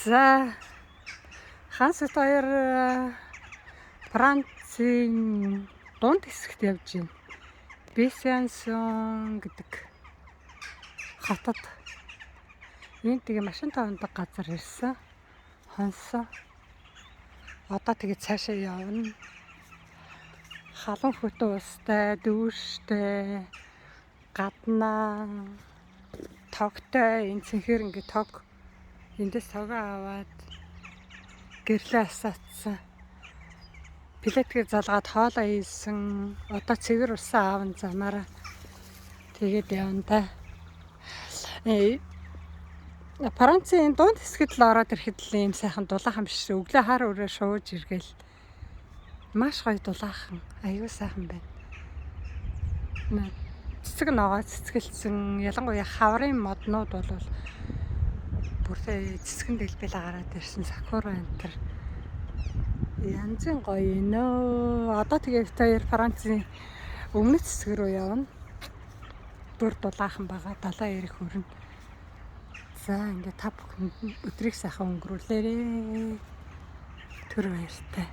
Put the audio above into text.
За, Хансат хоёр Францын дунд хэсэгт явж байна. Бесансон гэдэг хотод энд тэгээ машин тавнадаг газар ирсэн. Хонсон. Одоо тэгээ цаашаа явна. Халуун хөтөн устай, дүүрштэй, гаднаа тогтой, энэ цэнхэр ингээ тог, эндээс тогоо аваад гэрлээ асаацсан. Плиткээр залгаад хоолоо хийсэн. Одоо цэвэр усаа аавн замаараа тэгээд явна да. Францын энэ дунд хэсгэд л ороод ирэхэд л ийм сайхан дулаахан биш. Өглөө хар өрөө шууж иргээл маш гоё дулаахан. Аюу сайхан байна. Цэцэг ногоо цэцгэлсэн. Ялангуяа хаврын моднууд бол бүрээ цэцгэн дэлбэл гараад ирсэн, сакура энэ тэр янзын гоё нөө. Одоо тэгээ бид хоёр Францын өмнөд хэсэг рүү явна. Бүр дулаахан байгаа. Далайн эрэг хүрнэ. За, ингээ та бүхэн өдрийг сайхан өнгөрүүлээрэй. Түр баяртай.